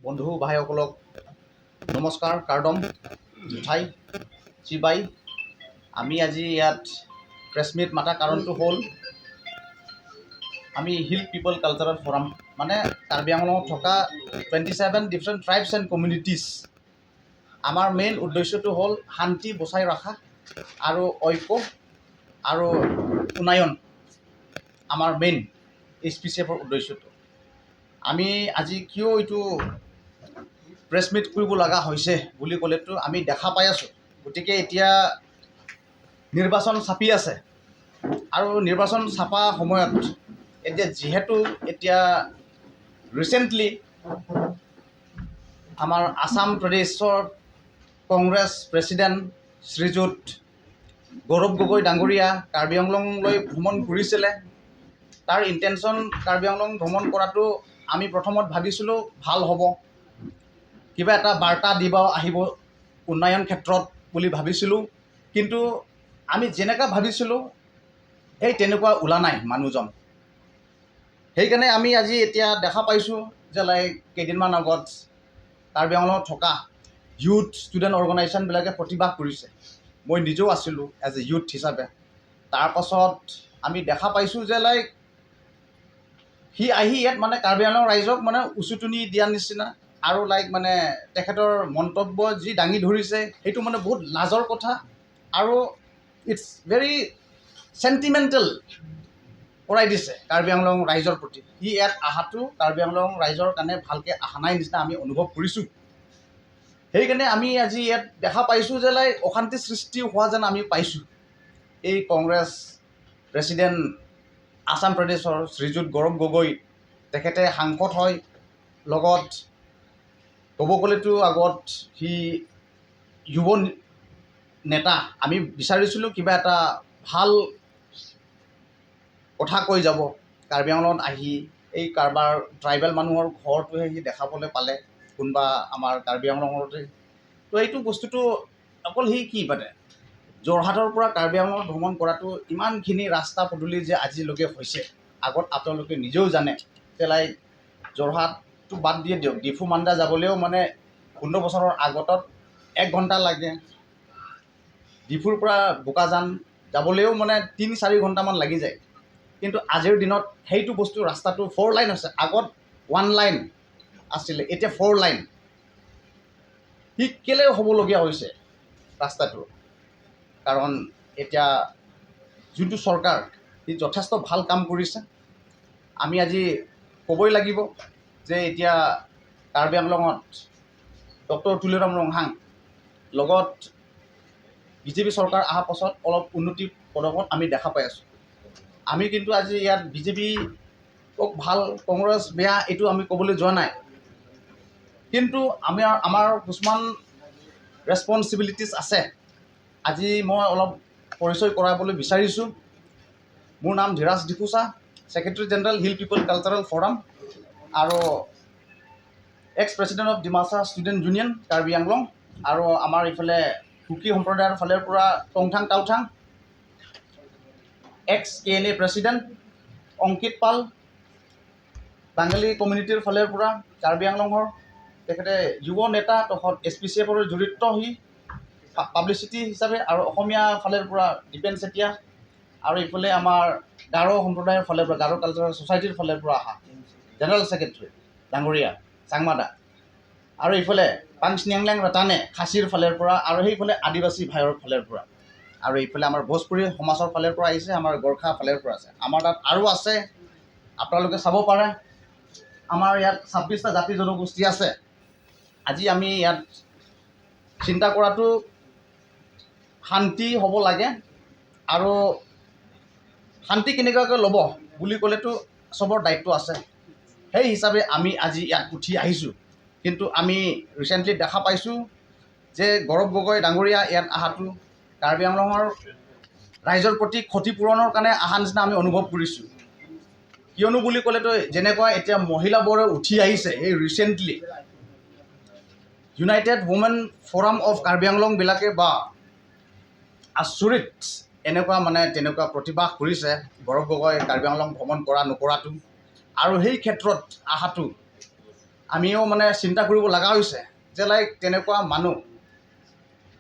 বন্ধু ভাইসকলক নমস্কাৰ। কাৰ্দম, জুঠাই, চিবাই, আমি আজি ইয়াত প্ৰেছ মিট মাতা কাৰণটো হ'ল, আমি হিল পিপল কালচাৰেল ফৰাম, মানে কাৰ্বি আংলঙত থকা 27 different tribes and communities, আমাৰ মেইন উদ্দেশ্যটো হ'ল শান্তি বচাই ৰখা আৰু ঐক্য আৰু উন্নয়ন। আমাৰ মেইন এইচপিচি এফৰ উদ্দেশ্যটো। আমি আজি কিয় এইটো প্ৰেছ মিট কৰিব লগা হৈছে বুলি ক'লেতো আমি দেখা পাই আছোঁ। গতিকে এতিয়া নিৰ্বাচন চাপি আছে আৰু নিৰ্বাচন চাপা সময়ত এতিয়া যিহেতু এতিয়া ৰিচেণ্টলি আমাৰ আছাম প্ৰদেশৰ কংগ্ৰেছ প্ৰেচিডেণ্ট শ্ৰীযুত গৌৰৱ গগৈ ডাঙৰীয়া কাৰ্বি আংলংলৈ ভ্ৰমণ কৰিছিলে। তাৰ ইণ্টেনশ্যন কাৰ্বি আংলং ভ্ৰমণ কৰাটো আমি প্ৰথমত ভাবিছিলোঁ ভাল হ'ব, কিবা এটা বাৰ্তা দিব আহিব উন্নয়ন ক্ষেত্ৰত বুলি ভাবিছিলোঁ। কিন্তু আমি যেনেকুৱা ভাবিছিলোঁ, সেই তেনেকুৱা ওলা নাই মানুহজন। সেইকাৰণে আমি আজি এতিয়া দেখা পাইছোঁ যে লাইক কেইদিনমান আগত কাৰ্বি আংলঙত থকা ইউথ ষ্টুডেণ্ট অৰ্গেনাইজেশ্যনবিলাকে প্ৰতিবাদ কৰিছে। মই নিজেও আছিলোঁ এজ এ ইউথ হিচাপে। তাৰপাছত আমি দেখা পাইছোঁ যে লাইক সি আহি ইয়াত মানে কাৰ্বি আংলং ৰাইজক মানে উচুতনি দিয়াৰ নিচিনা আৰু লাইক মানে তেখেতৰ মন্তব্য যি দাঙি ধৰিছে, সেইটো মানে বহুত লাজৰ কথা আৰু it's very sentimental কৰাই দিছে কাৰ্বি আংলং ৰাইজৰ প্ৰতি। সি ইয়াত অহাটো কাৰ্বি আংলং ৰাইজৰ কাৰণে ভালকৈ অহা নাই নিচিনা আমি অনুভৱ কৰিছোঁ। সেইকাৰণে আমি আজি ইয়াত দেখা পাইছোঁ যে লাইক অশান্তি সৃষ্টি হোৱা যেন আমি পাইছোঁ। এই কংগ্ৰেছ প্ৰেচিডেণ্ট আছাম প্ৰদেশৰ শ্ৰীযুত গৌৰৱ গগৈ, তেখেতে সাংসদ হয়, লগত ক'ব গ'লেতো আগত সি যুৱ নেতা। আমি বিচাৰিছিলোঁ কিবা এটা ভাল কথা কৈ যাব কাৰ্বি আংলঙত আহি। এই কাৰোবাৰ ট্ৰাইবেল মানুহৰ ঘৰটোহে সি দেখাবলৈ পালে, কোনোবা আমাৰ কাৰ্বি আংলঙতে। তো এইটো বস্তুটো অকল সি কি মানে যোৰহাটৰ পৰা কাৰ্বি আংলঙত ভ্ৰমণ কৰাটো, ইমানখিনি ৰাস্তা পদূলি যে আজিলৈকে হৈছে, আগত আপোনালোকে নিজেও জানে যে লাইক যোৰহাটটো বাদ দিয়ে দিয়ক, ডিফু মাণ্ডা যাবলৈও মানে 15 বছৰৰ আগতত এক ঘণ্টা লাগে। ডিফুৰ পৰা বোকাজান যাবলৈও মানে 3-4 ঘণ্টামান লাগি যায়। কিন্তু আজিৰ দিনত সেইটো বস্তু ৰাস্তাটো ফ'ৰ লাইন হৈছে। আগত ওৱান লাইন আছিলে, এতিয়া ফ'ৰ লাইন। সি কেলৈ হ'বলগীয়া হৈছে ৰাস্তাটো? কাৰণ এতিয়া যোনটো চৰকাৰ, সি যথেষ্ট ভাল কাম কৰিছে। আমি আজি ক'বই লাগিব যে এতিয়া কাৰ্বি আংলঙত ডক্টৰ তুলিৰাম ৰংহাং লগত বিজেপি চৰকাৰ অহাৰ পাছত অলপ উন্নতি পদক্ষেপ আমি দেখা পাই আছোঁ। আমি কিন্তু আজি ইয়াত বিজেপি ভাল, কংগ্ৰেছ বেয়া, এইটো আমি ক'বলৈ যোৱা নাই। কিন্তু আমি আমাৰ কিছুমান ৰেচপনচিবিলিটিছ আছে। আজি মই অলপ পৰিচয় কৰাবলৈ বিচাৰিছোঁ। মোৰ নাম Dhiraj Diphusa, Secretary General, Hill People Cultural Forum আৰু ex president of Dimasa Student Union, Karbi Anglong. আৰু আমাৰ ইফালে কুকি সম্প্ৰদায়ৰ ফালৰ পৰা টংথাং টাউথাং, এক্স কেএনএ প্ৰেচিডেণ্ট, অংকিত পাল, বাঙালী কমিউনিটিৰ ফালৰ পৰা কাৰ্বি আংলঙৰ, তেখেতে যুৱ নেতা তথা এইচপিচিএফৰ জড়িত সি পাব্লিচিটি হিচাপে। আৰু অসমীয়া ফালৰ পৰা দীপেন চেতিয়া আৰু ইফালে আমাৰ গাৰো সম্প্ৰদায়ৰ ফালৰ পৰা, গাৰো কালচাৰেল ছ'চাইটিৰ ফালৰ পৰা অহা জেনেৰেল ছেক্ৰেটাৰী ডাঙৰীয়া চাংমাদা আৰু ইফালে পাংচনিয়াংলেং ৰতানে খাচীৰ ফালৰ পৰা আৰু সেইফালে আদিবাসী ভাইৰ ফালৰ পৰা আৰু এইফালে আমাৰ ভোজপুৰী সমাজৰ ফালৰ পৰা আহিছে, আমাৰ গোৰ্খা ফালৰ পৰা আছে। আমাৰ তাত আৰু আছে, আপোনালোকে চাব পাৰে। আমাৰ ইয়াত 26টা জাতি জনগোষ্ঠী আছে। আজি আমি ইয়াত চিন্তা কৰাটো শান্তি হ'ব লাগে আৰু শান্তি কেনেকুৱাকৈ ল'ব বুলি ক'লেতো চবৰ দায়িত্ব আছে। সেই হিচাপে আমি আজি ইয়াত উঠি আহিছোঁ। কিন্তু আমি ৰিচেণ্টলি দেখা পাইছোঁ যে গৌৰৱ গগৈ ডাঙৰীয়া ইয়াত অহাটো কাৰ্বি আংলঙৰ ৰাইজৰ প্ৰতি ক্ষতিপূৰণৰ কাৰণে অহা নিচিনা আমি অনুভৱ কৰিছোঁ। কিয়নো বুলি ক'লেতো যেনেকুৱা এতিয়া মহিলাবোৰে উঠি আহিছে, এই recently United women forum of Karbi আংলংবিলাকে বা আচৰিত এনেকুৱা মানে তেনেকুৱা প্ৰতিবাদ কৰিছে গৌৰৱ গগৈ কাৰ্বি আংলং ভ্ৰমণ কৰা নকৰাটো আৰু সেই ক্ষেত্ৰত অহাটো। আমিও মানে চিন্তা কৰিব লগা হৈছে যে লাইক তেনেকুৱা মানুহ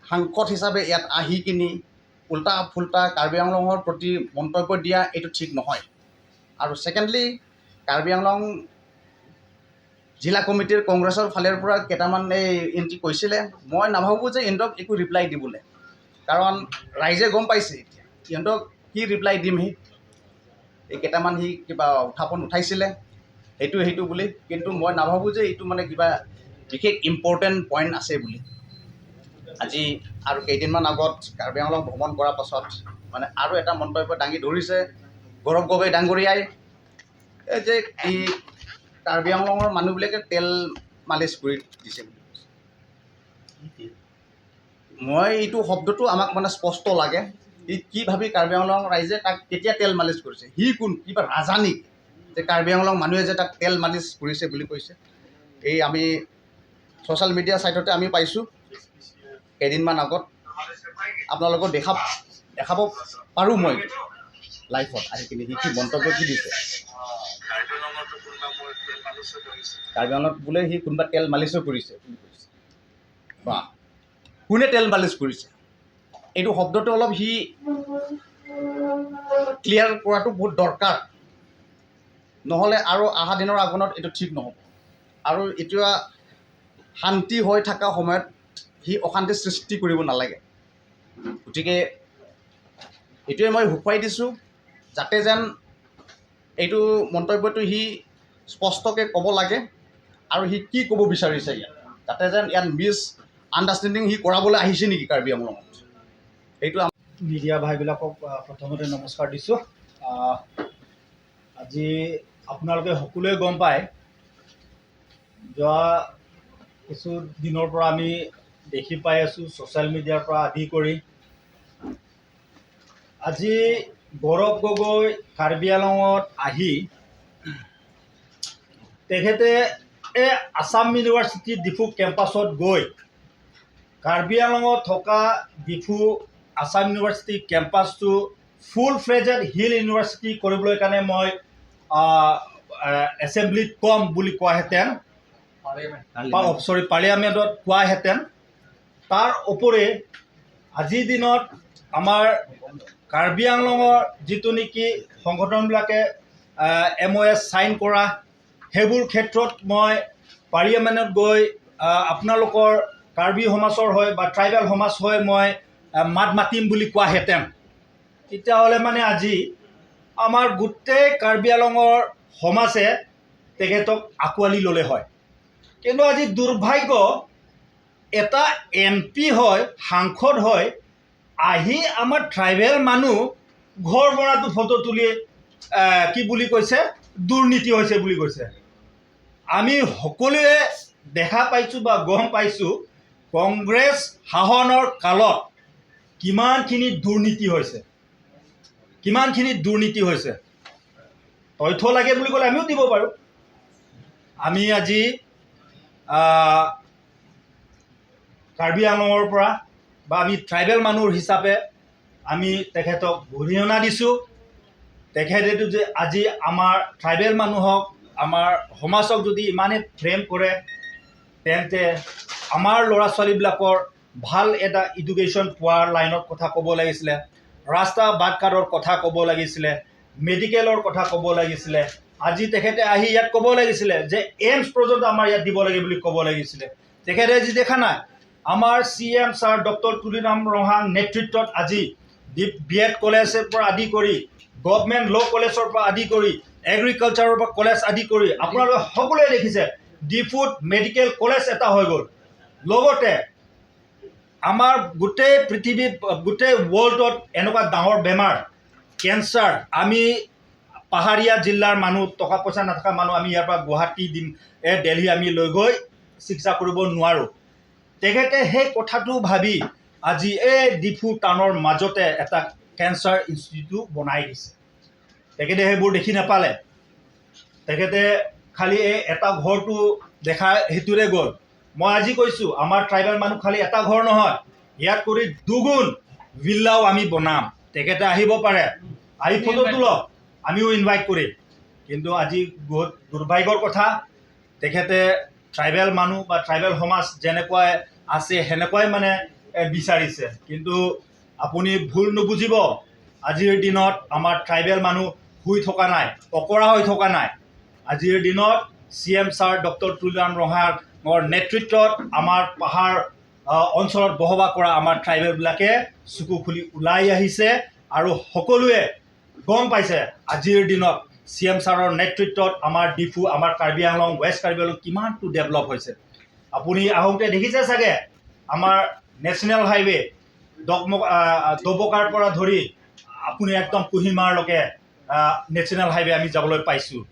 সাংসদ হিচাপে ইয়াত আহি কিনি উল্টা ফুল্টা কাৰ্বি আংলঙৰ প্ৰতি মন্তব্য দিয়া এইটো ঠিক নহয়। আৰু ছেকেণ্ডলি, কাৰ্বি আংলং জিলা কমিটিৰ কংগ্ৰেছৰ ফালৰ পৰা কেইটামান এই এণ্ট্ৰি কৈছিলে, মই নাভাবোঁ যে ইহঁতক একো ৰিপ্লাই দিবলৈ, কাৰণ ৰাইজে গম পাইছে এতিয়া ইহঁতক কি ৰিপ্লাই দিম। সি এই কেইটামান সি কিবা উত্থাপন উঠাইছিলে সেইটো সেইটো বুলি, কিন্তু মই নাভাবোঁ যে এইটো মানে কিবা বিশেষ ইম্পৰ্টেণ্ট পইণ্ট আছে বুলি। আজি আৰু কেইদিনমান আগত কাৰ্বি আংলং ভ্ৰমণ কৰাৰ পাছত মানে আৰু এটা মন্তব্য দাঙি ধৰিছে গৌৰৱ গগৈ ডাঙৰীয়াই, এই যে এই কাৰ্বি আংলঙৰ মানুহবিলাকে তেল মালিচ কৰি দিছে বুলি কৈছে। মই এইটো শব্দটো আমাক মানে স্পষ্ট লাগে, সি কি ভাবি কাৰ্বি আংলং ৰাইজে তাক কেতিয়া তেল মালিচ কৰিছে? সি কোন, কিবা ৰাজা নেকি যে কাৰ্বি আংলং মানুহে যে তাক তেল মালিচ কৰিছে বুলি কৈছে? এই আমি ছ'চিয়েল মিডিয়া ছাইটতে আমি পাইছোঁ কেইদিনমান আগত, আপোনালোকক দেখাব পাৰোঁ মই লাইফত আহি কিনি সি কি মন্তব্য কি দিছে। কাৰ্বি আংলঙত বোলে সি কোনোবা তেল মালিচো কৰিছে বুলি কৈছে। বা কোনে তেল মালিচ কৰিছে, এইটো শব্দটো অলপ সি ক্লিয়াৰ কৰাটো বহুত দৰকাৰ, নহ'লে আৰু অহা দিনৰ আগনত এইটো ঠিক নহ'ব। আৰু এতিয়া শান্তি হৈ থকা সময়ত সি অশান্তিৰ সৃষ্টি কৰিব নালাগে। গতিকে এইটোৱে মই সোঁৱৰাই দিছোঁ, যাতে যেন এইটো মন্তব্যটো সি স্পষ্টকৈ ক'ব লাগে আৰু সি কি ক'ব বিচাৰিছে ইয়াত, যাতে যেন ইয়াত মিছ আণ্ডাৰষ্টেণ্ডিং সি কৰাবলৈ আহিছে নেকি কাৰ্বি আংলঙত, সেইটো। মিডিয়া ভাইবিলাকক প্ৰথমতে নমস্কাৰ দিছোঁ। আজি আপোনালোকে সকলোৱে গম পায়, যোৱা কিছু দিনৰ পৰা আমি দেখি পাই আছোঁ ছ'চিয়েল মিডিয়াৰ পৰা আদি কৰি, আজি গৌৰৱ গগৈ কাৰ্বি আংলঙত আহি তেখেতে এই আছাম ইউনিভাৰ্চিটি ডিফু কেম্পাছত গৈ কাৰ্বি আংলঙত থকা ডিফু আছাম ইউনিভাৰ্চিটি কেম্পাছটো ফুল ফ্লেজেড হিল ইউনিভাৰ্চিটি কৰিবলৈ কাৰণে মই এছেম্বলিত ক'ম বুলি কোৱাহেঁতেন, চৰি, পাৰ্লিয়ামেণ্টত কোৱাহেঁতেন, তাৰ উপৰি আজিৰ দিনত আমাৰ কাৰ্বি আংলঙৰ যিটো নেকি সংগঠনবিলাকে এমঅ'ইউ চাইন কৰা, সেইবোৰ ক্ষেত্ৰত মই পাৰ্লিয়ামেণ্টত গৈ আপোনালোকৰ কাৰ্বি সমাজৰ হৈ বা ট্ৰাইবেল সমাজ হৈ মই মাত মাতিম বুলি কোৱাহেঁতেন, তেতিয়াহ'লে মানে আজি আমাৰ গোটেই কাৰ্বি আংলঙৰ সমাজে তেখেতক আঁকোৱালি ল'লে হয়। কিন্তু আজি দুৰ্ভাগ্য, এটা এমপি হয়, সাংসদ হয়, আহি আমাৰ ট্ৰাইবেল মানুহ ঘৰ বনাটো ফটো তুলি কি বুলি কৈছে? দুৰ্নীতি হৈছে বুলি কৈছে। আমি সকলোৱে দেখা পাইছোঁ বা গম পাইছোঁ কংগ্ৰেছ শাসনৰ কালত কিমানখিনি দুৰ্নীতি হৈছে, কিমানখিনি দুৰ্নীতি হৈছে। তথ্য লাগে বুলি ক'লে আমিও দিব পাৰোঁ। আমি আজি কাৰ্বি আংলঙৰ পৰা বা আমি ট্ৰাইবেল মানুহৰ হিচাপে আমি তেখেতক গৰিহণা দিছোঁ। তেখেতেতো যে আজি আমাৰ ট্ৰাইবেল মানুহক, আমাৰ সমাজক যদি ইমানেই প্ৰেম কৰে, তেন্তে আমাৰ ল'ৰা ছোৱালীবিলাকৰ ভাল এটা এডুকেশ্যন পোৱাৰ লাইনত কথা ক'ব লাগিছিলে, ৰাস্তা বাট ঘাটৰ কথা ক'ব লাগিছিলে, মেডিকেলৰ কথা ক'ব লাগিছিলে। আজি তেখেতে আহি ইয়াত ক'ব লাগিছিলে যে এইমছ পৰ্যন্ত আমাৰ ইয়াত দিব লাগে বুলি ক'ব লাগিছিলে। তেখেতে আজি দেখা নাই, আমাৰ CM sir doctor Tuliram Ronghang নেতৃত্বত আজি বি এড কলেজৰ পৰা আদি কৰি, গভমেণ্ট ল' কলেজৰ পৰা আদি কৰি, এগ্ৰিকালচাৰৰ পৰা কলেজ আদি কৰি, আপোনালোকে সকলোৱে দেখিছে ডিফুত মেডিকেল কলেজ এটা হৈ গ'ল। লগতে আমাৰ গোটেই পৃথিৱীত, গোটেই ৱৰ্ল্ডত এনেকুৱা ডাঙৰ বেমাৰ কেঞ্চাৰ, আমি পাহাৰীয়া জিলাৰ মানুহ, টকা পইচা নথকা মানুহ, আমি ইয়াৰ পৰা গুৱাহাটী দিম এই দেলহি আমি লৈ গৈ চিকিৎসা কৰিব নোৱাৰোঁ। তেখেতে সেই কথাটো ভাবি আজি এই ডিফু টাউনৰ মাজতে এটা কেঞ্চাৰ ইনষ্টিটিউট বনাই দিছে। তেখেতে সেইবোৰ দেখি নাপালে। তেখেতে খালি এই এটা ঘৰটো দেখা সেইটোৰে গ'ল। মই আজি কৈছোঁ, আমাৰ ট্ৰাইবেল মানুহ খালি এটা ঘৰ নহয়, ইয়াত কৰি দুগুণ ভিল্লাও আমি বনাম। তেখেতে আহিব পাৰে, আহি ফটো তোলক, আমিও ইনভাইট কৰিম। কিন্তু আজি বহুত দুৰ্ভাগ্যৰ কথা, তেখেতে ট্ৰাইবেল মানুহ বা ট্ৰাইবেল সমাজ যেনেকুৱাই আছে সেনেকুৱাই মানে বিচাৰিছে। কিন্তু আপুনি ভুল নুবুজিব, আজিৰ দিনত আমাৰ ট্ৰাইবেল মানুহ শুই থকা নাই, অকৰা হৈ থকা নাই। আজিৰ দিনত চিএম ছাৰ ডক্টৰ তুলিৰাম ৰংহাঙৰ নেতৃত্বত আমাৰ পাহাৰ অঞ্চলত বসবাস কৰা আমাৰ ট্ৰাইবেলবিলাকে চকু খুলি ওলাই আহিছে আৰু সকলোৱে গম পাইছে আজিৰ দিনত চিএম ছাৰৰ নেতৃত্বত আমাৰ ডিফু, আমাৰ কাৰ্বি আংলং, ৱেষ্ট কাৰ্বি আংলং কিমানটো ডেভেলপ হৈছে। আপুনি আহোঁতে দেখিছে চাগে, আমাৰ নেশ্যনেল হাইৱে দকমক ডবকাৰ পৰা ধৰি আপুনি একদম কুহিমাৰলৈকে নেশ্যনেল হাইৱে আমি যাবলৈ পাইছোঁ।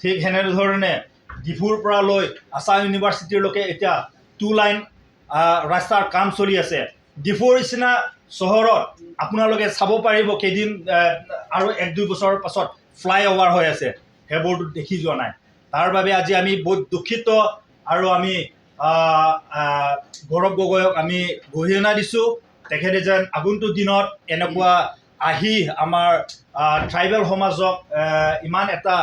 ঠিক সেনেধৰণে ডিফুৰ পৰা লৈ আছাম ইউনিভাৰ্চিটিৰলৈকে এতিয়া টু লাইন ৰাস্তাৰ কাম চলি আছে। ডিফুৰ নিচিনা চহৰত আপোনালোকে চাব পাৰিব, কেইদিন আৰু 1-2 বছৰৰ পাছত ফ্লাই অভাৰ হৈ আছে, সেইবোৰতো দেখি যোৱা নাই। তাৰ বাবে আজি আমি বহুত দুখিত আৰু আমি গৌৰৱ গগৈক আমি গৰিহণা দিছোঁ, তেখেতে যেন আগন্তুক দিনত এনেকুৱা আহি আমাৰ ট্ৰাইবেল সমাজক ইমান এটা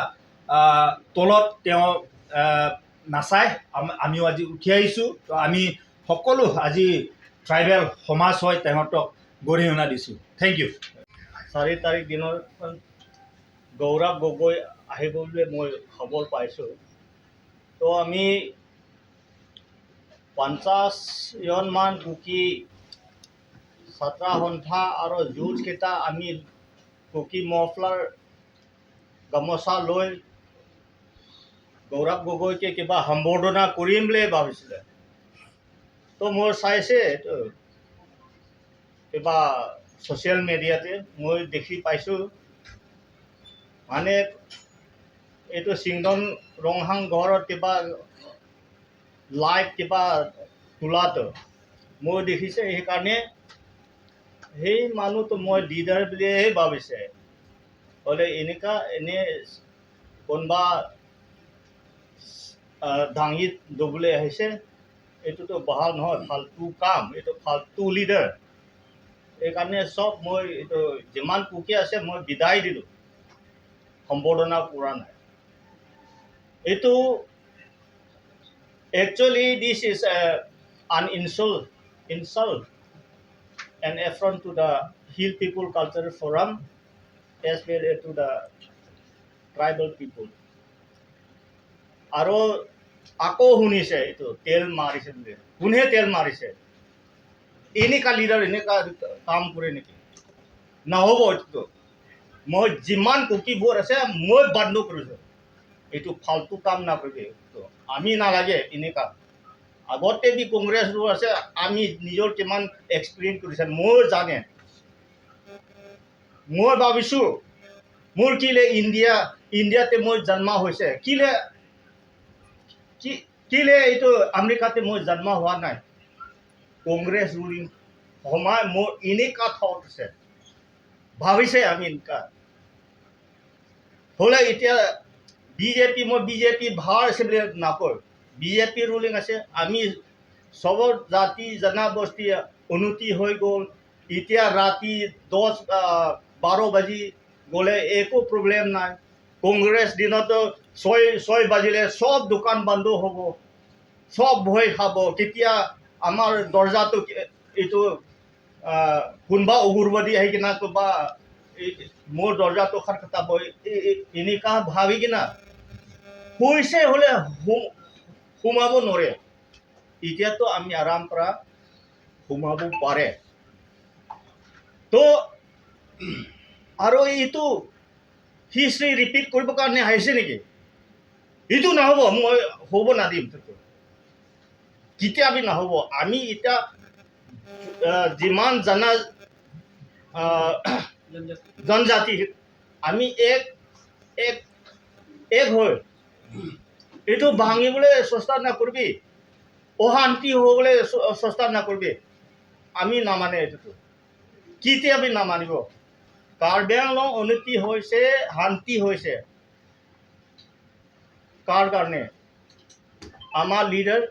তলত তেওঁ নাচায়। আমিও আজি উঠি আহিছোঁ। তো আমি সকলো আজি ট্ৰাইবেল সমাজ হয় তেহঁতক গৰিহণা দিছোঁ। Thank U. 4 তাৰিখ দিনৰ গৌৰৱ গগৈ আহিব বুলি মই খবৰ পাইছোঁ। তো আমি 50জনমান কুকি ছাত্ৰ সন্থা আৰু যুঁজকেইটা আমি কুকি মফলাৰ গামোচা লৈ গৌৰৱ গগৈকে কিবা সম্বৰ্ধনা কৰিম বুলি ভাবিছিলে। তো মোৰ চাইছে এইটো কিবা ছ'চিয়েল মিডিয়াতে মই দেখি পাইছোঁ, মানে এইটো চিংদন ৰংহাং ঘৰত কিবা লাইভ কিবা তোলাটো মই দেখিছে। সেইকাৰণে সেই মানুহটো মই লিডাৰ বুলিয়ে ভাবিছে। হ'লে এনেকুৱা এনে কোনোবা দাঙি দিবলৈ আহিছে, এইটোতো ভাল নহয়, ফাল্টু কাম এইটো, ফাল্টু লিডাৰ। সেইকাৰণে চব মই এইটো যিমান কুকি আছে মই বিদায় দিলোঁ, সম্বৰ্ধনা কৰা নাই। এইটো actually this is an insult and affront to the Hill People Cultural Forum as well as to the tribal people. আৰু আকৌ শুনিছে এইটো তেল মাৰিছে বুলি। কোনে তেল মাৰিছে? এনেকুৱা লিডাৰ এনেকুৱা কাম কৰে নেকি? নহ'ব এইটোতো। মই যিমান কুকিবোৰ আছে মই বন্ধ কৰিছোঁ। এইটো ফাল্টু কাম নকৰিবি এইটো। আমি নালাগে এনেকুৱা। আগতে বি কংগ্ৰেছবোৰ আছে, আমি নিজৰ কিমান এক্সপিৰিয়েঞ্চ কৰিছে মই জানে। মই ভাবিছোঁ মোৰ কিলে ইণ্ডিয়াতে মই জন্ম হৈছে, কিলে কি কিলে এইটো আমেৰিকাতে মই জন্ম হোৱা নাই? কংগ্ৰেছ ৰুলিং সময় মোৰ এনেকুৱা থট আছে, ভাবিছে আমি এনেকুৱা হ'লে। এতিয়া বিজেপি, মই বিজেপি ভাল আছে বুলি নকয়, বিজেপি ৰুলিং আছে। আমি চবৰ জাতি জনগোষ্ঠী উন্নতি হৈ গ'ল। এতিয়া ৰাতি 10-12 বাজি গ'লে একো প্ৰব্লেম নাই। কংগ্ৰেছ দিনতো 6 বাজিলে চব দোকান বন্ধ হ'ব, চব ভয় খাব, কেতিয়া আমাৰ দৰ্জাটো এইটো কোনোবা উগ্ৰবাদী আহি কিনা কোনোবা মোৰ দৰ্জাটো খটখটাব, এনেকুৱা ভাবি কিনা হৈছে হ'লে সোমাব নোৱাৰে। এতিয়াতো আমি আৰাম পৰা সোমাব পাৰে। তো আৰু এইটো হিষ্ট্ৰী ৰিপিট কৰিবৰ কাৰণে আহিছে নেকি? এইটো নহ'ব, মই হ'ব নাদিম। কেতিয়াবি নহ'ব। আমি এতিয়া যিমান জানা জনজাতি আমি এক এক এক হৈ এইটো ভাঙিবলৈ চেষ্টা নকৰিবি, অশান্তি হ'বলৈ চেষ্টা নকৰিবি। আমি নামানে, এইটোতো কেতিয়াবি নামানিব। কাৰ্বি আংলং উন্নতি হৈছে, শান্তি হৈছে কাৰ কাৰণে? আমাৰ লিডাৰ,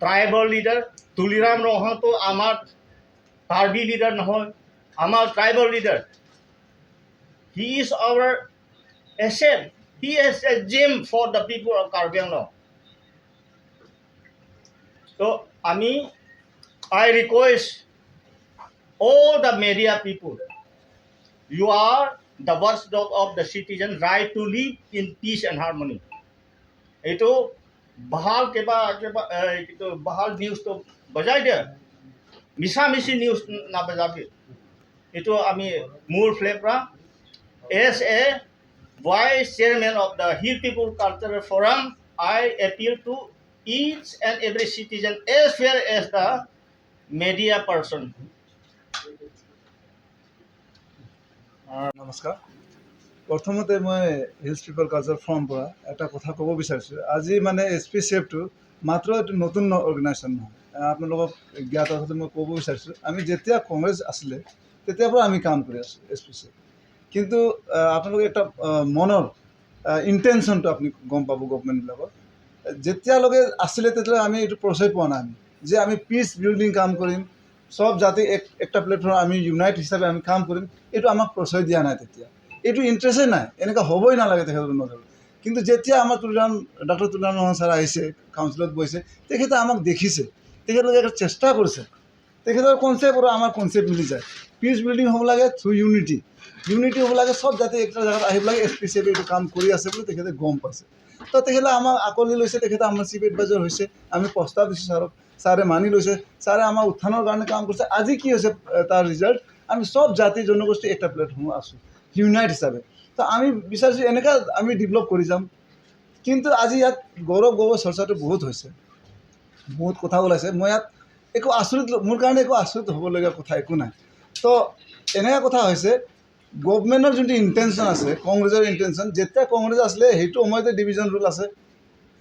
ট্ৰাইবেল লিডাৰ তুলিৰাম ৰংহাংটো আমাৰ কাৰ্বি লিডাৰ নহয়, আমাৰ tribal leader. He is our asset. He is a gem for the people of Karbi Anglong. তো আমি I request all the media people, you are the watchdog of the citizen right to live in peace and harmony. এইটো ভাল কিবা কিবা এইটো ভাল নিউজটো বজাই দিয়ে, মিছা মিছি নিউজ নাবজাবি। এইটো আমি মোৰ ফালে পৰা as a vice chairman of the Hill People Cultural Forum, I appeal to each and every citizen as well as the media person. নমস্কাৰ। প্ৰথমতে মই হিলছ পিপল কালচাৰ ফ'ৰামৰ পৰা এটা কথা ক'ব বিচাৰিছোঁ। আজি মানে এইচ পি চি এফটো মাত্ৰ এইটো নতুন অৰ্গেনাইজেশ্যন নহয়। আপোনালোকক জ্ঞাতাৰ্থতে মই ক'ব বিচাৰিছোঁ, আমি যেতিয়া কংগ্ৰেছ আছিলে তেতিয়াৰ পৰা আমি কাম কৰি আছোঁ এইচ পি চি এফ। কিন্তু আপোনালোকে এটা মনৰ ইণ্টেনশ্যনটো আপুনি গম পাব। গভমেণ্টবিলাকৰ যেতিয়ালৈকে আছিলে, তেতিয়ালৈকে আমি এইটো প্ৰচয় পোৱা নাই আমি যে আমি পিচ বিল্ডিং কাম কৰিম, চব জাতি এক একটা প্লেটফৰ্ম আমি ইউনাইট হিচাপে আমি কাম কৰিম। এইটো আমাক প্ৰচয় দিয়া নাই তেতিয়া, এইটো ইণ্টাৰেষ্টেই নাই, এনেকুৱা হ'বই নালাগে তেখেতৰ নজৰত। কিন্তু যেতিয়া আমাৰ তুলিৰাম, ডক্টৰ তুলিৰাম ৰংহাং ছাৰ আহিছে, কাউন্সিলত বহিছে, তেখেতে আমাক দেখিছে, তেখেতলোকে এটা চেষ্টা কৰিছে। তেখেতৰ কনচেপ্ট আৰু আমাৰ কনচেপ্ট মিলি যায়। পিচ বিল্ডিং হ'ব লাগে থ্ৰু ইউনিটি, ইউনিটি হ'ব লাগে, চব জাতি একটা জেগাত আহিব লাগে। এইচ পি চি এফ এইটো কাম কৰি আছে বুলি তেখেতে গম পাইছে। তো তেখেতে আমাক আকোৱালি লৈছে, তেখেতে আমাৰ চিফ এডভাইজাৰ হৈছে। আমি প্ৰস্তাৱ দিছোঁ ছাৰক, ছাৰে মানি লৈছে, ছাৰে আমাৰ উত্থানৰ কাৰণে কাম কৰিছে। আজি কি হৈছে তাৰ ৰিজাল্ট, আমি চব জাতি জনগোষ্ঠী একটা প্লেটফৰ্মত আছোঁ ইউনাইট হিচাপে। তো আমি বিচাৰিছোঁ এনেকুৱা আমি ডেভেলপ কৰি যাম। কিন্তু আজি ইয়াত গৌৰৱ গগৈ চৰ্চাটো বহুত হৈছে, বহুত কথা ওলাইছে। মই ইয়াত একো আচৰিত, মোৰ কাৰণে একো আচৰিত হ'বলগীয়া কথা একো নাই। তো এনেকুৱা কথা হৈছে, গভমেণ্টৰ যোনটো ইণ্টেনশ্যন আছে, কংগ্ৰেছৰ ইণ্টেনশ্যন, যেতিয়া কংগ্ৰেছ আছিলে সেইটো সময়তে ডিভিজন ৰুল আছে,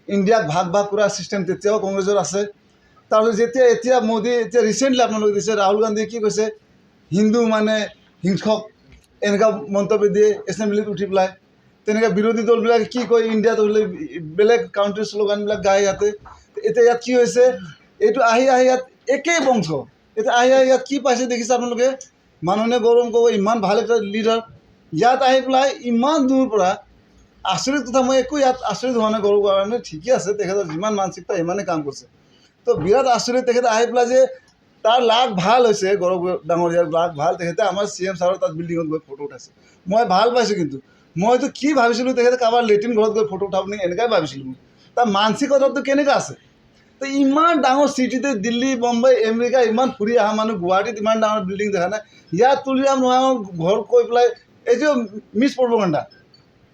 ইণ্ডিয়াক ভাগ ভাগ কৰা ছিষ্টেম তেতিয়াও কংগ্ৰেছৰ আছে। তাৰপিছত যেতিয়া এতিয়া মোদী, এতিয়া ৰিচেণ্টলি আপোনালোকে দিছে, ৰাহুল গান্ধীয়ে কি কৈছে, হিন্দু মানে হিংসক, এনেকুৱা মন্তব্য দিয়ে এছেম্বলিত উঠি পেলাই। তেনেকৈ বিৰোধী দলবিলাকে কি কয়, ইণ্ডিয়াত হ'লে বেলেগ কাউণ্ট্ৰিৰ শ্লোগানবিলাক গায় ইয়াতে। এতিয়া ইয়াত কি হৈছে, এইটো আহি আহি ইয়াত একেই বংশ। এতিয়া আহি আহি ইয়াত কি পাইছে দেখিছে আপোনালোকে। মাননীয় গৌৰৱ গগৈ ইমান ভাল এটা লিডাৰ, ইয়াত আহি পেলাই ইমান দূৰ পৰা, আচৰিত কথা, মই একো ইয়াত আচৰিত হোৱা নাই গৌৰৱ কাৰণে, ঠিকে আছে, তেখেতৰ যিমান মানসিকতা সিমানেই কাম কৰিছে। তো বিৰাট আচৰিত তেখেতে আহি পেলাই যে তাৰ লাক ভাল হৈছে, গৌৰৱ ডাঙৰীয়াৰ লাক ভাল, তেখেতে আমাৰ চি এম ছাৰৰ তাত বিল্ডিঙত গৈ ফটো উঠাইছে। মই ভাল পাইছোঁ, কিন্তু মইতো কি ভাবিছিলোঁ, তেখেতে কাৰোবাৰ লেট্ৰিন ঘৰত গৈ ফটো উঠাব নেকি, এনেকুৱাই ভাবিছিলোঁ মই। তাৰ মানসিকতাটো কেনেকুৱা আছে? তো ইমান ডাঙৰ চিটিতে, দিল্লী, বম্বে, আমেৰিকা ইমান ফুৰি অহা মানুহ, গুৱাহাটীত ইমান ডাঙৰ বিল্ডিং দেখা নাই, ইয়াত তুলিৰাম ৰংহাঙৰ ঘৰ কৈ পেলাই এইটো মিছ প্ৰপগণ্ডা।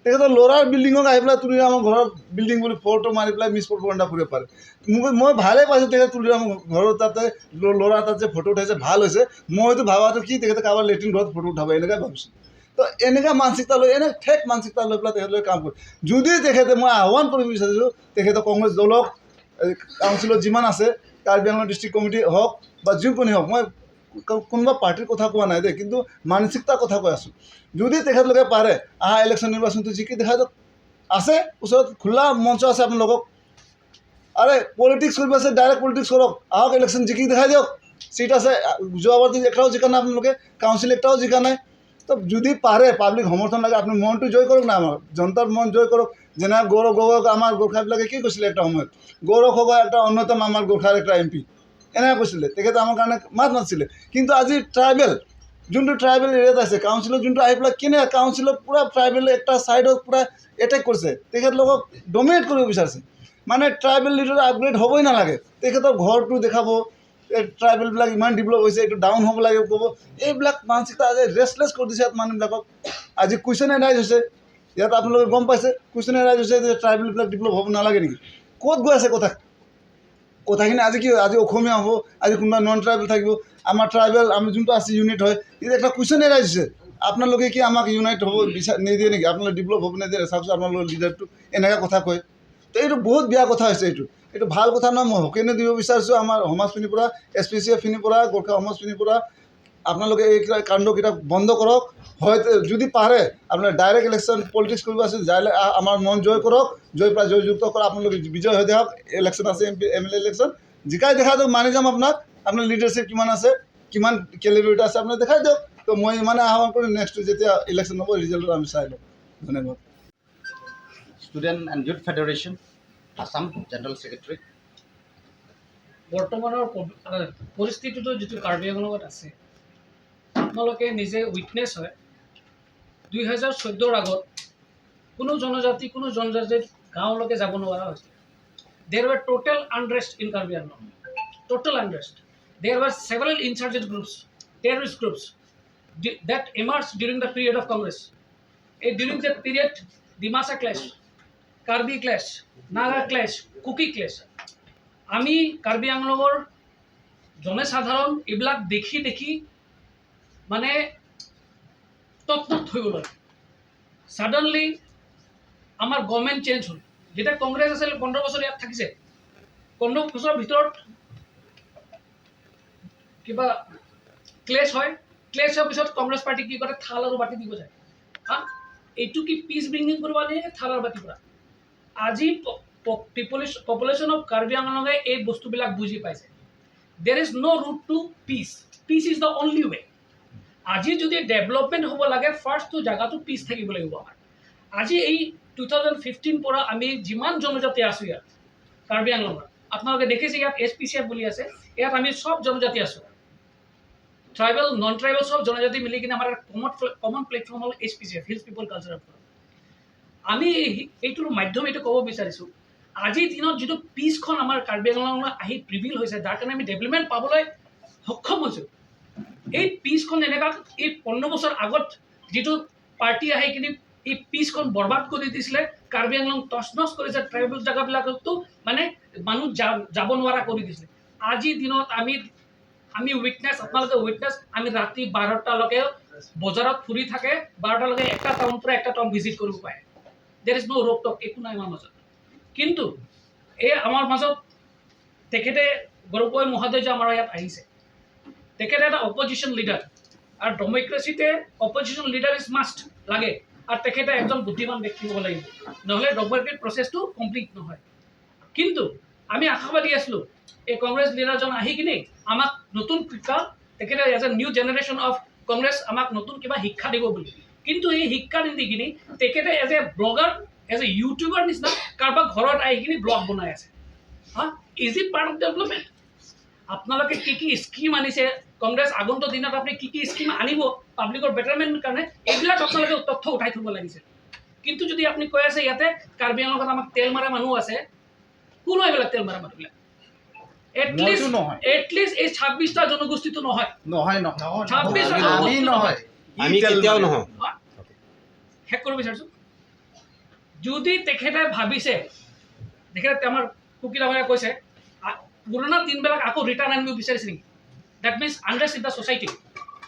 তেখেতৰ ল'ৰাৰ বিল্ডিঙক আহি পেলাই তুলিৰামৰ ঘৰৰ বিল্ডিং বুলি ফটো মাৰি পেলাই মিছ প্ৰপগণ্ডা কৰিব পাৰে। মোক মই ভালেই পাইছোঁ, তেখেত তুলিৰামৰ ঘৰৰ তাতে ল'ৰা তাত যে ফটো উঠাইছে, ভাল হৈছে। মইতো ভাবাটো কি, তেখেতে কাৰোবাৰ লেট্ৰিন ঘৰত ফটো উঠাব, এনেকুৱাই ভাবিছোঁ। তো এনেকুৱা মানসিকতা লৈ, এনে ঠেক মানসিকতা লৈ পেলাই তেখেতলোকে কাম কৰে। যদি তেখেতে, মই আহ্বান কৰিব বিচাৰিছোঁ তেখেতে কংগ্ৰেছ দলক, কাউন্সিলত যিমান আছে, কাৰ্বি আংলং ডিষ্ট্ৰিক্ট কমিটি হওক বা যিকোনো হওক, মই কোনোবা পাৰ্টীৰ কথা কোৱা নাই দেই, কিন্তু মানসিকতাৰ কথা কৈ আছোঁ। যদি তেখেতলোকে পাৰে, অহা ইলেকশ্যন নিৰ্বাচনটো জিকি দেখাই দিয়ক। আছে ওচৰত খোলা মঞ্চ আছে আপোনালোকক। আৰে পলিটিক্স কৰিব আছে, ডাইৰেক্ট পলিটিক্স কৰক, আহক, ইলেকশ্যন জিকি দেখাই দিয়ক। চিট আছে, যোৱাবাৰতো একটাও জিকা নাই আপোনালোকে, কাউন্সিল একটাও জিকা নাই। তো যদি পাৰে, পাব্লিক সমৰ্থন লাগে, আপুনি মনটো জয় কৰক না, আমাৰ জনতাৰ মন জয় কৰক। যেনে গৌৰৱ গগৈক আমাৰ গোৰ্খাবিলাকে কি কৈছিলে একটা সময়ত, গৌৰৱ গগৈ এটা অন্যতম আমাৰ গোৰ্খাৰ একটা এম পি, এনেকৈ কৈছিলে। তেখেতে আমাৰ কাৰণে মাত মাতিছিলে। কিন্তু আজি ট্ৰাইবেল যোনটো ট্ৰাইবেল এৰিয়াত আছে, কাউন্সিলত যোনটো আহি পেলাই কেনে কাউন্সিলত পূৰা ট্ৰাইবেল একটা ছাইডত পূৰা এটেক কৰিছে, তেখেতলোকক ডমিনেট কৰিব বিচাৰিছে। মানে ট্ৰাইবেল লিডাৰ আপগ্ৰেড হ'বই নালাগে, তেখেতৰ ঘৰটো দেখাব, এই ট্ৰাইবেলবিলাক ইমান ডেভেলপ হৈছে, এইটো ডাউন হ'ব লাগে ক'ব। এইবিলাক মানসিকতা আজি ৰেষ্টলেছ কৰি দিছে ইয়াত মানুহবিলাকক। আজি কুৱেশ্যন এৰাইজ হৈছে ইয়াত, আপোনালোকে গম পাইছে, কুৱেশ্যন এৰাইজ হৈছে যে ট্ৰাইবেলবিলাক ডেভেলপ হ'ব নালাগে নেকি? ক'ত গৈ আছে কথা কথাখিনি? আজি কি আজি অসমীয়া হ'ব, আজি কোনোবা নন ট্ৰাইবেল থাকিব, আমাৰ ট্ৰাইবেল আমি যোনটো আছে ইউনিট হয়, কিন্তু এটা কুৱেশ্যন এৰাইজ হৈছে, আপোনালোকে কি আমাক ইউনাইট হ'ব বিচাৰ নিদিয়ে নেকি? আপোনালোকে ডেভেলপ হ'ব নিদিয়ে? চাওকচোন আপোনালোকৰ লিডাৰটো এনেকুৱা কথা কয়। তো এইটো বহুত বেয়া কথা হৈছে, এইটো ভাল কথা নহয়। মই সকীয়নি দিব বিচাৰিছোঁ আমাৰ সমাজখিনিৰ পৰা, এছ পি চি এফখিনিৰ পৰা, গোৰ্খা সমাজখিনিৰ পৰা, আপোনালোকে এই কাণ্ডকেইটা বন্ধ কৰক। হয়তো যদি পাৰে আপোনাৰ ডাইৰেক্ট ইলেকশ্যন পলিটিক্স কৰিব আছে, যাই আমাৰ মন জয় কৰক, জয় পৰা জয়যুক্ত কৰক, আপোনালোকে বিজয় হৈ দেখাওক। ইলেকশ্যন আছে, M P M L এ ইলেকশ্যন জিকাই দেখাই দিয়ক, মানি যাম আপোনাক। আপোনাৰ লিডাৰশ্বিপ কিমান আছে, কিমান কেলিবিলিটি আছে, আপুনি দেখাই দিয়ক। তো মই ইমানে আহ্বান কৰিম, নেক্সট যেতিয়া ইলেকশ্যন হ'ব ৰিজাল্টটো আমি চাই ল'ম। ধন্যবাদ। Student and Youth Federation, Assam General Secretary. বৰ্তমানৰ পৰিস্থিতিটো যিটো কাৰ্বি আংলঙত আছে, আপোনালোকে নিজে উইটনেছ হয়। 2014ৰ আগত কোনো জনজাতি কোনো জনজাতিৰ গাঁৱলৈকে যাব নোৱাৰা হৈছিল। There were total unrest in Karbi Anglong, total unrest. There were several insurgent groups, terrorist groups that emerged during the period of Congress. During that period, Dimasa clash, Karbi clash, Naga clash, Kuki clash. আমি কাৰ্বি আংলঙৰ জনসাধাৰণ এইবিলাক দেখি দেখি মানে তৎমত হৈ গ'লো। Suddenly আমাৰ গভৰ্ণমেণ্ট চেঞ্জ হ'ল। যেতিয়া কংগ্ৰেছ আছিল, 15 বছৰ ইয়াত থাকিছে, 15 বছৰৰ ভিতৰত কিবা ক্লেছ হয়, ক্লেছ হোৱাৰ পিছত কংগ্ৰেছ পাৰ্টি কি কৰে? থাল আৰু বাতি দিব যায়। হা, এইটো কি পিচ ব্ৰিঙিং কৰিব নে থাল আৰু বাতি কৰা? আজি পপুলেশ্যন অফ কাৰ্বি আংলঙে এই বস্তুবিলাক বুজি পাইছে। There is no route to peace, peace is the only way. আজি যদি ডেভেলপমেণ্ট হ'ব লাগে, ফাৰ্ষ্টটো জেগাটো পিচ থাকিব লাগিব আমাৰ। আজি এই 2015 পৰা আমি যিমান জনজাতি আছোঁ ইয়াত কাৰ্বি আংলঙত, আপোনালোকে দেখিছে ইয়াত এইচপিচি এফ বুলি আছে, ইয়াত আমি চব জনজাতি আছোঁ, ট্ৰাইবেল, নন ট্ৰাইবেল চব জনজাতি মিলি কিনে আমাৰ কমন প্লেটফৰ্ম হ'ল এইচপিচি এফ, হিলছ পিপল কালচাৰেল ফৰাম। আমি এইটোৰ মাধ্যম এইটো ক'ব বিচাৰিছোঁ, আজিৰ দিনত যিটো পিচখন আমাৰ কাৰ্বি আংলঙলৈ আহি প্ৰিভিল হৈছে, যাৰ কাৰণে আমি ডেভেলপমেণ্ট পাবলৈ সক্ষম হৈছোঁ, এই পিচখন এনেকুৱা এই 15 বছৰ আগত যিটো পাৰ্টি আহি কিনি এই পিচখন বৰবাদ কৰি দিছিলে, কাৰ্বি আংলং তছনছ কৰিছে, ট্ৰাইবেল জেগাবিলাকতো মানে মানুহ যাব নোৱাৰা কৰি দিছিলে। আজিৰ দিনত আমি উইটনেছ, আপোনালোকে উইটনেছ, আমি ৰাতি 12টালৈকে বজাৰত ফুৰি থাকে, 12টালৈকে একটা টাউন পৰা একটা টাউন ভিজিট কৰিব পাৰে। There is no ৰোক টক, একো নাই আমাৰ মাজত। কিন্তু এই আমাৰ মাজত তেখেতে গৌৰৱ গগৈ মহোদয় যে আমাৰ ইয়াত আহিছে, তেখেতে এটা অপজিশ্যন লিডাৰ আৰু ডেম'ক্ৰেচিতে অপজিশ্যন লিডাৰ is must লাগে আৰু তেখেতে এজন বুদ্ধিমান ব্যক্তি হ'ব লাগিব, নহ'লে ডেম'ক্ৰেটিক প্ৰচেছটো কমপ্লিট নহয়। কিন্তু আমি আশাবাদী আছিলোঁ এই কংগ্ৰেছ লিডাৰজন আহি কিনি আমাক নতুন শিক্ষা, তেখেতে as a new generation of Congress আমাক নতুন কিবা শিক্ষা দিব বুলি। কিন্তু এই শিক্ষা নিদি কিনি তেখেতে as a blogger, as a YouTuber নিচিনা কাৰোবাৰ ঘৰত আহি কিনি ব্লগ বনাই আছে। হা, is it part of development? আপোনালোকে কি কি স্কিম আনিছে কংগ্ৰেছ, আগন্তুক দিনত আপুনি কি কি স্কিম আনিব পাব্লিকৰ বেটাৰমেণ্ট কাৰণে, এইবিলাক আপোনালোকে তথ্য উঠাই থ'ব লাগিছিল। কিন্তু যদি আপুনি কৈ আছে ইয়াতে কাৰ্বি আংলঙত আমাক তেল মাৰা মানুহ আছে, কোনো এইবিলাক তেল মাৰা মানুহবিলাক এটলিষ্ট মইতো নহয়। এটলিষ্ট এই 26টা জনগোষ্ঠীটো নহয়। নহয়, নহয়। 26টা আমি জনগোষ্ঠী নহয়। আমি কেতিয়াও নহওঁ। শেষ কৰিব বিচাৰিছোঁ, যদি তেখেতে ভাবিছে, তেখেতে আমাৰ কুকি ডাঙৰীয়া কৈছে পুৰণা দিনবিলাক আকৌ ৰিটাৰ্ণ আনিব বিচাৰিছে নেকি? That means unrest in the society,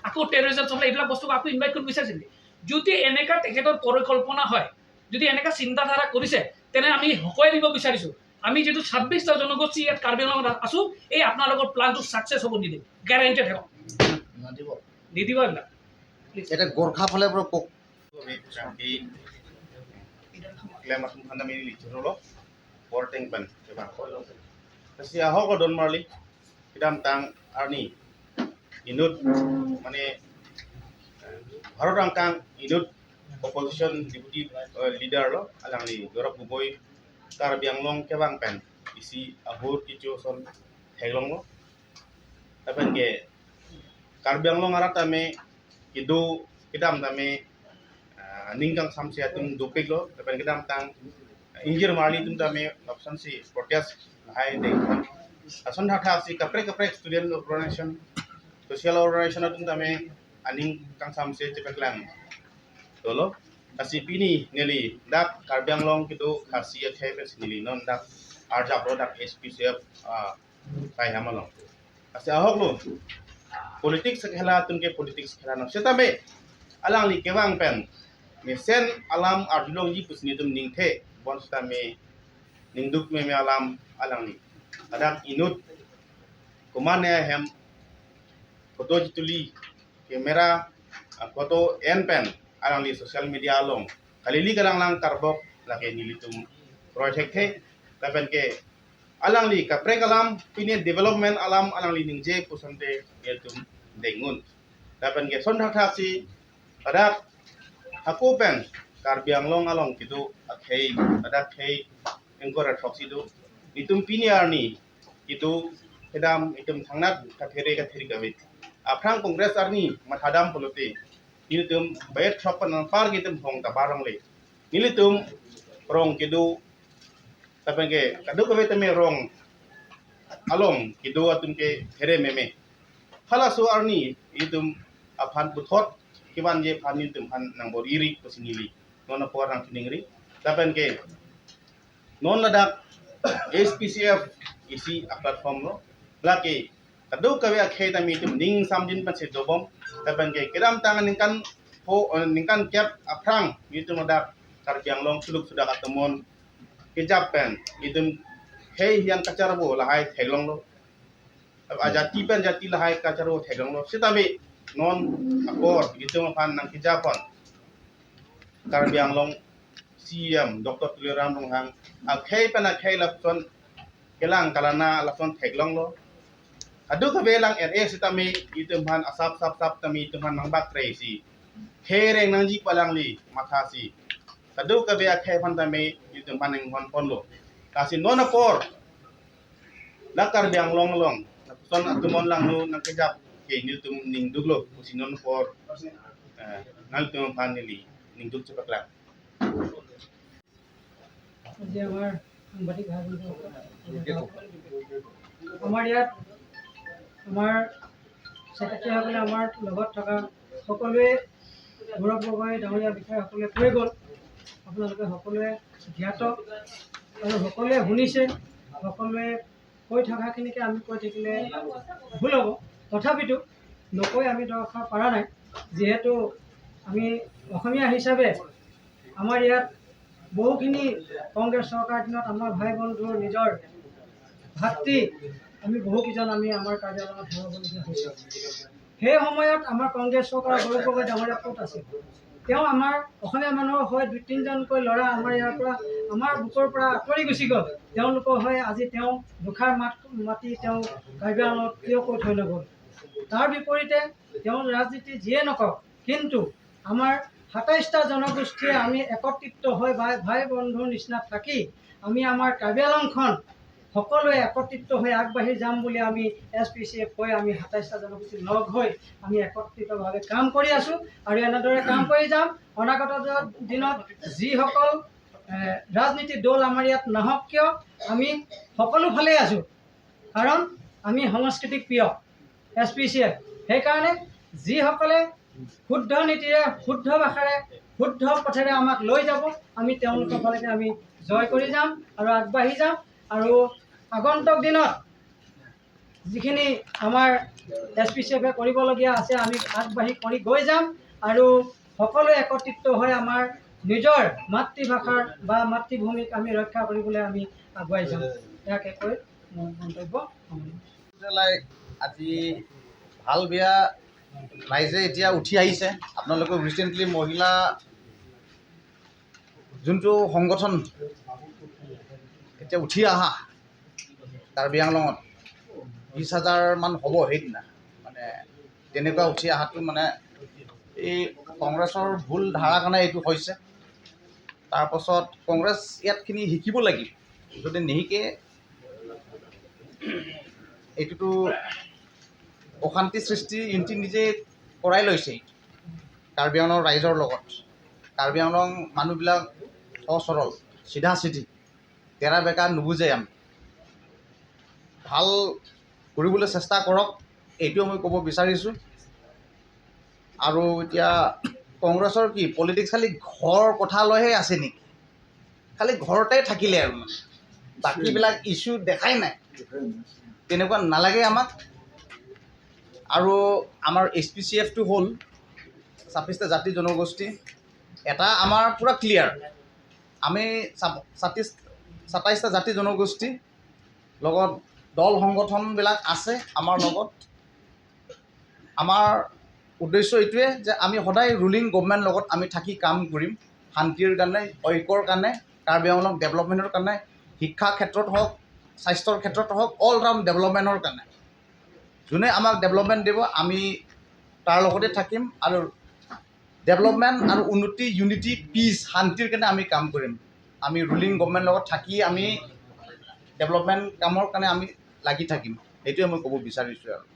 আকৌ টেৰৰিজম চলে, এইবিলাক বস্তুক আকৌ ইনভাইট কৰিব বিচাৰিছে নেকি? যদি এনেকুৱা তেখেতৰ পৰিকল্পনা হয়, যদি এনেকুৱা চিন্তাধাৰা কৰিছে, তেনে আমি সকোৱাই দিব বিচাৰিছোঁ, আমি যিটো 26টা জনগোষ্ঠী ইয়াত কাৰ্বি আংলঙত আছোঁ, এই আপোনালোকৰ প্লানটো ছাকচেছ হ'ব নিদিম, গেৰেণ্টেড হ'ব নিদিব এইবিলাক। এতিয়া গোৰ্খা ফালে পৰা কওক। Klem asum khanda mi li churolo porteng ban coba kasi aho ko don marli kidam tang arni inut মানে Bharat angkang inut opposition deputy leader lo alang ni Gaurav Gogoi Karbi Anglong kebang pen isi ahur kichu son heglong lo tapen ke Karbi Anglong ara tame kidu kidam tame ningkang samsi atum dupik lo tapen kidam tang injir marli tum tame option si protest hai de ason tha si kapre kapre student organization, social organization atum tame aning kang samsi chepeklang tolo asi pini neli dak Karbi Anglong kidu khasi the pe nili non dak arjap ro dak SPCF kai hamalong asi ahok lo politics khela tunke politics khela no setame alang li kewang pen me sen alam arjulong ji pusni tum ningthe bon stame ningduk me me alam alang ni adak inut kumane hem photo jituli kamera photo en pen alang li social media along kalili kalang lang karbok lake nilitum project the tapen ke alang li kapre kalam pine development alam alang li ningje pusante niltum dengun tapen ke son tha si adak aku pen Karbi Anglong along kitu akhei adak khei engkor thoksi du nitum pini arni kitu Kedam itum thangnat kathere katheri kawe aprang Congress arni mathadam polote nilitum bayat thropan par gitum hong ta barang le nilitum rong kidu tapengke kadu kawe tame rong along kidu atum ke there meme khalasu arni itum aphan buthot kiban je phan nilitum han nang bor iri pasinili nona por nang kiningri tapengke non ladak SPCF isi a platform no laki kadu kawe akhe tami tum ning samjin pan se dobom tapan ke kedam tangan ningkan ho ningkan cap aprang itu modak Karbi Anglong suluk sudah katemon kejap pen itu hei yang kacarbo lahai thelong lo ajati pen jati lahai kacarbo thelong lo sitami non akor itu pan nang kejapon Karbi Anglong CM Dr. Tuliram Ronghang akhe pen akhe lapson kelang kalana lapson thelong lo adu ka belang RA sitami itu man asap sap sap tami itu man mangbak resi khereng nangji palang li mathasi adu ka be akhe phan tami itu man ning hon pon lo kasi nona por lakar biang long long son atumon lang no nang kejap ke nil tum ning duglo kusi non por nal tum phan nili ning dug chepakla যে আমাৰ সাংবাদিক ভাই আমাৰ ইয়াত আমাৰ ছেক্ৰেটাৰীসকলে আমাৰ লগত থকা সকলোৱে গৌৰৱ গগৈ ডাঙৰীয়া বিষয়াসকলে কৈ গ'ল, আপোনালোকে সকলোৱে জ্ঞাত আৰু সকলোৱে শুনিছে, সকলোৱে কৈ থকাখিনিকে আমি কৈ থাকিলে ভুল হ'ব, তথাপিতো নকৈ আমি দৰ্শাব পৰা নাই। যিহেতু আমি অসমীয়া হিচাপে আমাৰ ইয়াত বহুখিনি কংগ্ৰেছ চৰকাৰৰ দিনত আমাৰ ভাই বন্ধুৰ নিজৰ ভাতৃ আমি বহুকেইজন আমি আমাৰ কাৰ্যালয়ত হেৰুৱাবলগীয়া হৈছে। সেই সময়ত আমাৰ কংগ্ৰেছ চৰকাৰৰ গৌৰৱ গগৈ ডাঙৰীয়া ক'ত আছিল? তেওঁ আমাৰ অসমীয়া মানুহৰ হৈ দুই তিনিজনকৈ ল'ৰা আমাৰ ইয়াৰ পৰা আমাৰ বুকৰ পৰা আঁতৰি গুচি গ'ল, তেওঁলোকৰ হৈ আজি তেওঁ দুষাৰ মাত মাতি তেওঁ কাৰ্বি আংলঙত কিয় কৈ থৈ নগ'ল? তাৰ বিপৰীতে তেওঁ ৰাজনীতি যিয়ে নকৰক, কিন্তু আমাৰ 27টা জনগোষ্ঠীয়ে আমি একত্ৰিত হৈ ভাই ভাই বন্ধুৰ নিচিনা থাকি আমি আমাৰ কাৰ্বি আংলংখন সকলোৱে একত্ৰিত হৈ আগবাঢ়ি যাম বুলি আমি এছ পি চি এফ হৈ আমি 27টা জনগোষ্ঠী লগ হৈ আমি একত্ৰিতভাৱে কাম কৰি আছোঁ আৰু এনেদৰে কাম কৰি যাম। অনাগত দিনত যিসকল ৰাজনীতি দল আমাৰ ইয়াত নাহক কিয়, আমি সকলো ফালেই আছোঁ, কাৰণ আমি সাংস্কৃতিক প্ৰিয় এছ পি চি এফ। সেইকাৰণে যিসকলে শুদ্ধ নীতিৰে, শুদ্ধ ভাষাৰে, শুদ্ধ পথেৰে আমাক লৈ যাব, আমি তেওঁলোকৰ ফালেকে আমি জয় কৰি যাম আৰু আগবাঢ়ি যাম। আৰু আগন্তুক দিনত যিখিনি আমাৰ এছ পি চি এফে কৰিবলগীয়া আছে আমি আগবাঢ়ি কৰি গৈ যাম আৰু সকলোৱে একত্ৰিত হৈ আমাৰ নিজৰ মাতৃভাষাৰ বা মাতৃভূমিক আমি ৰক্ষা কৰিবলৈ আমি আগুৱাই যাম। ইয়াকে কৈ মোৰ মন্তব্য সামৰিছোঁ। আজি ভাল বেয়া ৰাইজে এতিয়া উঠি আহিছে। আপোনালোকে ৰিচেণ্টলি মহিলা যোনটো সংগঠন এতিয়া উঠি অহা কাৰ্বি আংলঙত 20,000মান হ'ব সেইদিনা, মানে তেনেকুৱা উঠি অহাটো মানে এই কংগ্ৰেছৰ ভুল ধাৰাৰ কাৰণে এইটো হৈছে। তাৰপাছত কংগ্ৰেছ ইয়াতখিনি শিকিব লাগিব, যদি নিশিকে এইটোতো অশান্তি সৃষ্টি ইহঁতি নিজে কৰাই লৈছে কাৰ্বি আংলঙৰ ৰাইজৰ লগত। কাৰ্বি আংলং মানুহবিলাক সহজ সৰল, চিধা চিধি, তেৰা বেকা নুবুজে। আমি ভাল কৰিবলৈ চেষ্টা কৰক, এইটোৱে মই ক'ব বিচাৰিছোঁ। আৰু এতিয়া কংগ্ৰেছৰ কি পলিটিক্স খালি ঘৰ কথা লৈহে আছে নেকি? খালি ঘৰতে থাকিলে আৰু মানে বাকীবিলাক ইছ্যু দেখাই নাই, তেনেকুৱা নালাগে আমাক। আৰু আমাৰ এইচ পি চি এফটো হ'ল 26টা জাতি জনগোষ্ঠী, এটা আমাৰ পূৰা ক্লিয়াৰ। আমি 27টা জাতি জনগোষ্ঠী লগত দল সংগঠনবিলাক আছে আমাৰ লগত। আমাৰ উদ্দেশ্য এইটোৱে যে আমি সদায় ৰুলিং গভমেণ্ট লগত আমি থাকি কাম কৰিম, শান্তিৰ কাৰণে, ঐক্যৰ কাৰণে, কাৰ্বি আংলং ডেভেলপমেণ্টৰ কাৰণে, শিক্ষা ক্ষেত্ৰত হওক, স্বাস্থ্যৰ ক্ষেত্ৰত হওক, অল ৰাউণ্ড ডেভেলপমেণ্টৰ কাৰণে। যোনে আমাক ডেভেলপমেণ্ট দিব আমি তাৰ লগতে থাকিম আৰু ডেভেলপমেণ্ট আৰু উন্নতি, ইউনিটি, পিচ, শান্তিৰ কাৰণে আমি কাম কৰিম। আমি ৰুলিং গভমেণ্ট লগত থাকি আমি ডেভেলপমেণ্ট কামৰ কাৰণে আমি লাগি থাকিম। সেইটোৱে মই ক'ব বিচাৰিছোঁ আৰু।